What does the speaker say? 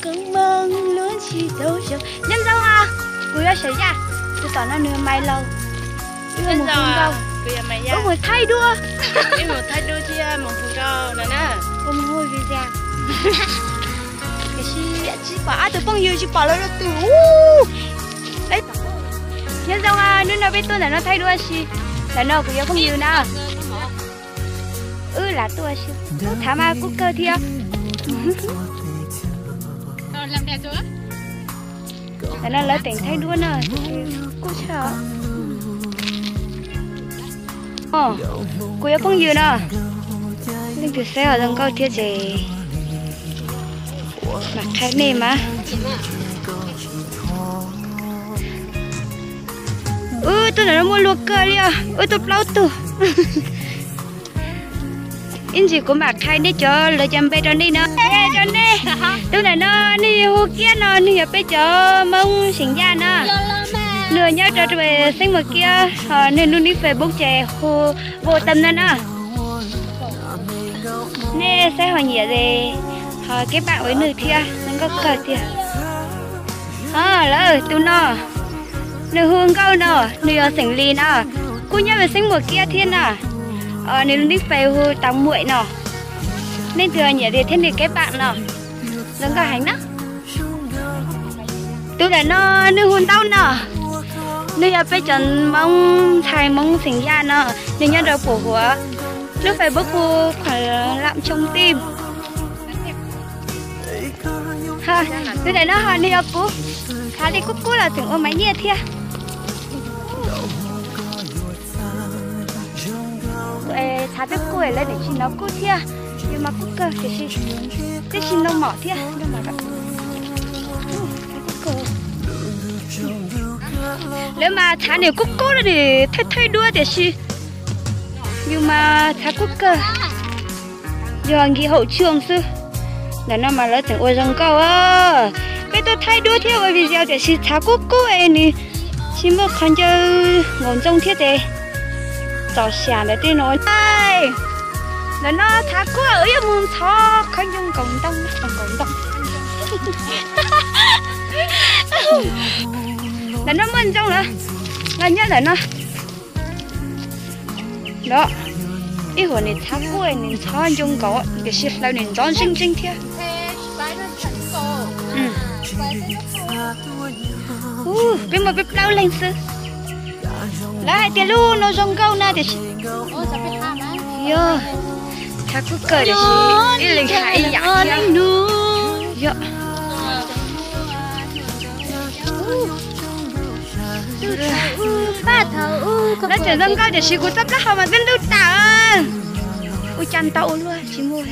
Nyob zoo, kuv yog Xyoo Yaj, tus tom no nws yog Maiv Laus. Wb mus hu nkauj, wb mus thaij duab. Wb mus thaij duab thiab mus hu nkauj no na. Kuv mus hu video. Tiam sis tsis pom ob tug phooj ywg, tsis pom lawv tus. Nyob zoo, hnub no peb tuaj ntawm no thaij duab si. Ntawm no kuv yog phooj ywg na. Wb lam tuaj si, thaum mas kub kawg thiab. Ntawm no lawv teem thaij duab no, kub tshaj. Kuv yog phooj ywg no, leej twg saib ho zoo nkauj thiab ces mam qhia nej mas. Wb tuaj ntawm no muaj luag kawg li os, wb tuaj plaub tug. Ib ntsis kuv mam qhia nej cov lawv cov npe rau nej no. Rau nej, tus ntawm no nws hu Kiab no, nws yog peb cov Hmoob Xeem Yaj na. Nws nyob rau xeev Muas Kiab, ho nws lub nick Facebook ces hu Vo Tam no na. Nej saib ho nyiam es ho kev pam ua nws thiab, zoo nkauj kawg tiag. Ho lawm tus no, nws hu Nkauj no, nws yog xeem Lis no, kuj nyob ve xeev Muas Kiab thiab na. Nws lub nick Face hu Tau Muam no. Nej tus nyiam li thiab nws kev pam no, zoo nkauj heev na. Tus ntawm no nws hu Ntaub no, nws yog peb cov Hmoob ntxhais Hmoob xeem Yaj no, nws nyob rau Pum Huav, lub Facebook hu Khuam Lam Tsoo Tim. Tus ntawm no ho nws yog kuv, txhav li kub kub los tseem ua maiv nyiaj thiab. Txhav twb kub lawv nim tsis hnov kub thiab, yus mas kub kawg tiam sis twb tsis nroo mom thiab. Lawv mas txhav nim kub kub no nim thaij thaij duab tiam sis yus mas txhav kub kawg. Yog nkis haum tshuaj xwb. Ntawm no mas lawv tseem ua zoo nkauj. Peb tuaj thaij duab thiab ua video tiam sis txhav kub kub es nws tsis muaj qhov ncauj nkaus ntoo thiab ces txom xyam ntawm tej no. Ntawm no txhav kub, wb yuav mus ntxhov qhov ncoo nkaus ntoo, nkaus ntoo. Ntawm no muaj ntoo lawm, los nyob ntawm no. Ib huam nws txhav kub nws ntxhov ncoo nkaus tiam sis hlaws nws ntxhov ntseeb ntseeb thiab. Peb muaj peb plaub leeg xwb. Lawv hais tias lub no zoo nkauj na tiam sis, yog, txhav kub kawg tiam sis ib leeg hais ib yam thiab. Lawv tseem zoo nkauj tiam sis kuv txoj plaub hau mas twb ntub tas. Ua cas ntau ua luaj tsis muaj.